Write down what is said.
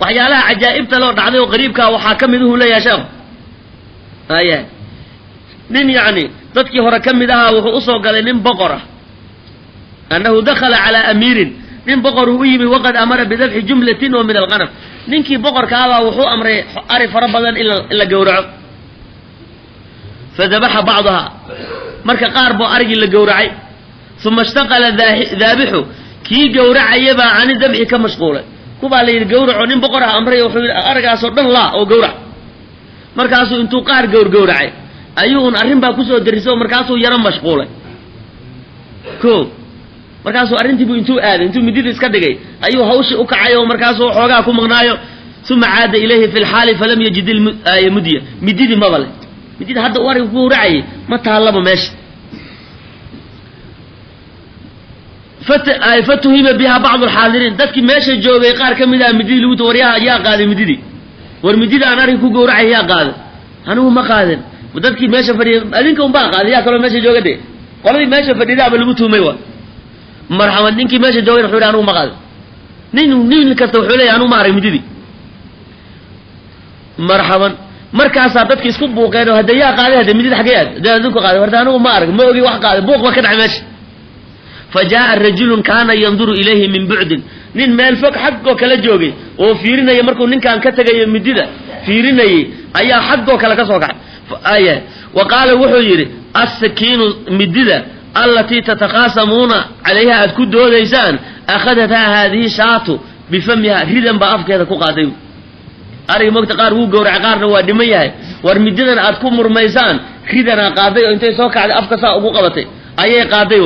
Waxyaalaha cajaa'ibta loo dhacday oo qariibkaa waxaa ka mid uhuu leeyahay sheekhu, aya nin yacni dadkii hore ka mid ahaa wuxuu usoo galay nin boqor ah, annahu dakhala calaa amiirin, nin boqor uu u yimi, waqad amara bidabxi jumlatin oo min alqanam. Ninkii boqorka abaa wuxuu amray ari fara badan in la gowraco. Fadabaxa bacdaha, marka qaar buu arigii la gowracay. Uma ishtaqala daabixu, kii gowracayabaa cani dabxi ka mashquulay. Kubaa la yidhi gowraco, nin boqor ah amray, wuxuu yidhi arigaasoo dhan laa oo gowrac. Markaasuu intuu qaar gowrgowracay ayuu un arrin baa kusoo derisay oo markaasuu yaro mashquulay. Ko markaasuu arrintiibu intuu aaday, intuu midida iska dhigay ayuu hawshii u kacay oo markaasuu xoogaa ku maqnaayo. Uma caada ilayhi fi lxaali falam yajid mudya, mididii maba leh, midida hadda uu ariga ku gowracayay ma taallaba meesha. Fatuhima biha bacdu alxaadiriin, dadkii meesha joogay qaar ka mid ah mididii lagu waryaha yaa qaaday mididii, war midida aan ariga ku gowracay yaa qaaday? Anigu ma qaadin. Dadkii meesha fadhiyay adinka unbaa qaaday, yaa kaloo meesha jooga de? Qoladii meesha fadhidaaba lagu tuhmay. Wa marxamad, ninkii meesha joogay wuxuu yidhi anigu ma qaadin. Nin kasta wuxuu leeyahy anigu ma arag mididii. Marxaban, markaasaa dadki isku buuqeen oo hadde yaa qaaday, hadde midida xaggee aad hadee adinku qaaday, horta anigu ma arag, ma ogi wax qaaday, buuq ba ka dhacay meesha. Fa jaaa rajulun kaana yanduru ilayhi min bucdin, nin meel fog xaggoo kala joogay oo fiirinaya markuu ninkaan ka tegayo midida fiirinayay ayaa xaggoo kale ka soo kacay. Wa qaala wuxuu yidhi assakiinu, midida allatii tatakaasamuuna calayha aad ku doodaysaan, akhadathaa haadihi shaatu bifamiha, ridan baa afkeeda ku qaaday. Ariga mogta qaar wuu gowracay, qaarna waa dhiman yahay. War mididan aad ku murmaysaan ridanaa qaaday oo intay soo kacday afka saa ugu qabatay ayay qaaday.